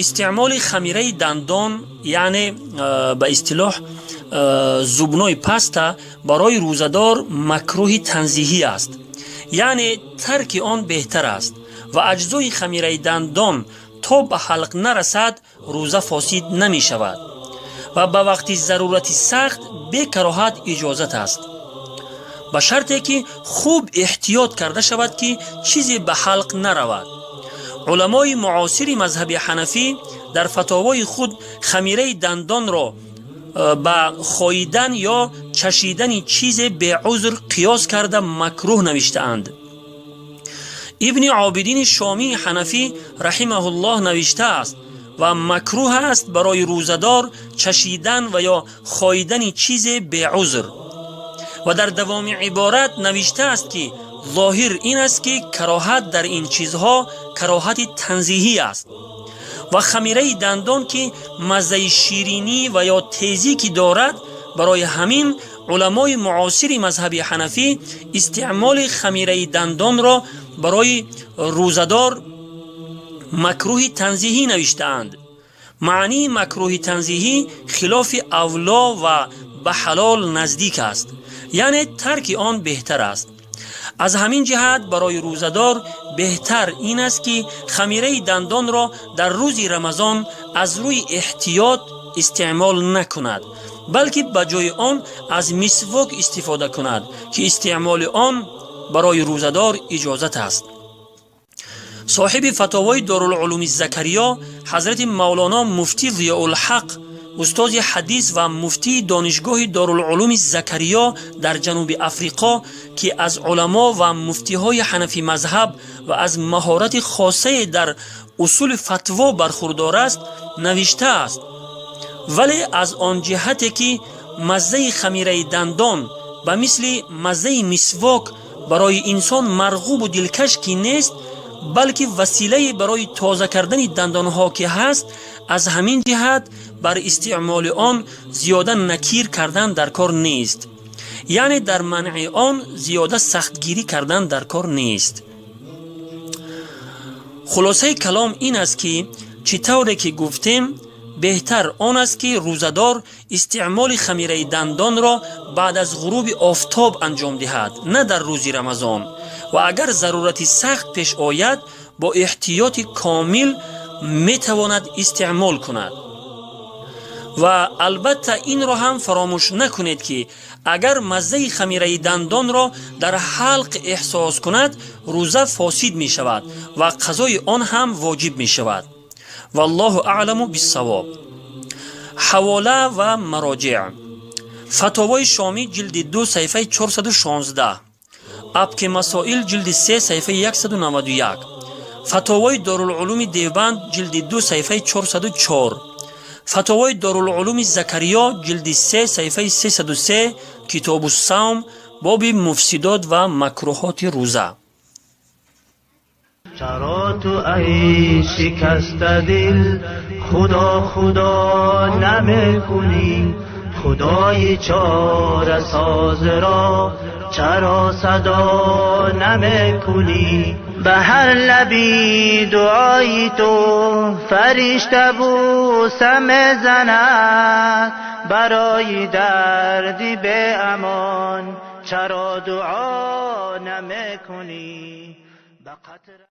Истеъмоли хамираи дандон, яъне ба истилоҳ зубной паста, барои рӯзадор макрӯҳи танзиҳӣ аст, яъне тарки он беҳтар аст ва аҷзои хамираи дандон то ба ҳалқ нарасад, рӯза фосид намешавад ва ба вақти зарурати сахт бекароҳат иҷозат аст, ба шарте ки хуб эҳтиёт карда шавад, ки чизе ба ҳалқ наравад. Уламои муосири мазҳаби ҳанафӣ дар фатовои худ хамираи дандонро ба хоидан ё чашидани чизе беузр қиёс карда, макрӯҳ навиштаанд. Ибни Обидини Шомии ҳанафӣ раҳимаҳуллоҳ навиштааст: ва макрӯҳ аст барои рӯзадор чашидан ва ё хоидани чизе беузр. Ва дар давоми иборат навиштааст, ки зоҳир ин аст, ки кароҳат дар ин чизҳо кароҳати танзиҳӣ аст ва хамираи дандон, ки маззаи ширинӣ ва ё тезӣ ки дорад, барои ҳамин уламои муосири мазҳаби ҳанафӣ истеъмоли хамираи дандонро барои рӯзадор макрӯҳи танзиҳӣ навиштаанд. Маънии макрӯҳи танзиҳӣ хилофи авло ва ба ҳалол наздик аст, яъне тарки он беҳтар аст. Аз ҳамин ҷиҳат барои рӯзадор беҳтар ин аст, ки хамираи дандонро дар рӯзи Рамазон аз рӯи эҳтиёт истеъмол накунад, балки ба ҷои он аз мисвок истифода кунад, ки истеъмоли он барои рӯзадор иҷозат аст. Соҳиби фатовои Дорулулуми Закариё, ҳазрати Мавлоно муфтӣ Зиёулҳақ, устози ҳадис ва муфтии донишгоҳи Дорулулуми Закариё дар Ҷануби Африқо, ки аз уламо ва муфтиҳои ҳанафӣ мазҳаб ва аз маҳорати хосае дар усули фатво бархурдор аст, навиштааст: вале аз он ҷиҳате ки маззаи хамираи дандон ба мисли маззаи мисвок барои инсон марғубу дилкаш ки нест, балки василае барои тоза кардани дандонҳо ки ҳаст, аз ҳамин ҷиҳат бар истеъмоли он зиёда накир кардан дар кор нест, яъне дар манъи он зиёда сахтгирӣ кардан дар кор нест. Хулосаи калом ин аст, ки чӣ тавре ки гуфтем, беҳтар он аст, ки рӯзадор истеъмоли хамираи дандонро баъд аз ғуруби офтоб анҷом диҳад, на дар рӯзи Рамазон, ва агар зарурати сахт пеш ояд, бо эҳтиёти комил метавонад истеъмол кунад. Ва албатта инро ҳам фаромӯш накунед, ки агар маззаи хамираи дандонро дар ҳалқ эҳсос кунад, рӯза фосид мешавад ва қазои он ҳам воҷиб мешавад. Валлоҳу аъламу биссавоб. Ҳавола ва мароҷеъ: Фатовои Шомӣ, ҷилди 2, саҳифаи 416, Абки масоил, ҷилди 3, саҳифаи 191, Фатовои Дорулулуми Девбанд, ҷилди 2, саҳифаи 404, Фатовои Дорулулуми Закариё, ҷилди 3, саҳифаи 303, Китобу савм, боби муфсидот ва макрӯҳоти рӯза. چرا تو ای شکست دل خدا خدا نمیکنی؟ خدای چاره ساز را چرا صدا نمیکنی؟ به هر لبی دعای تو فرشته بوسه میزند، برای دردی به امان چرا دعا نمیکنی؟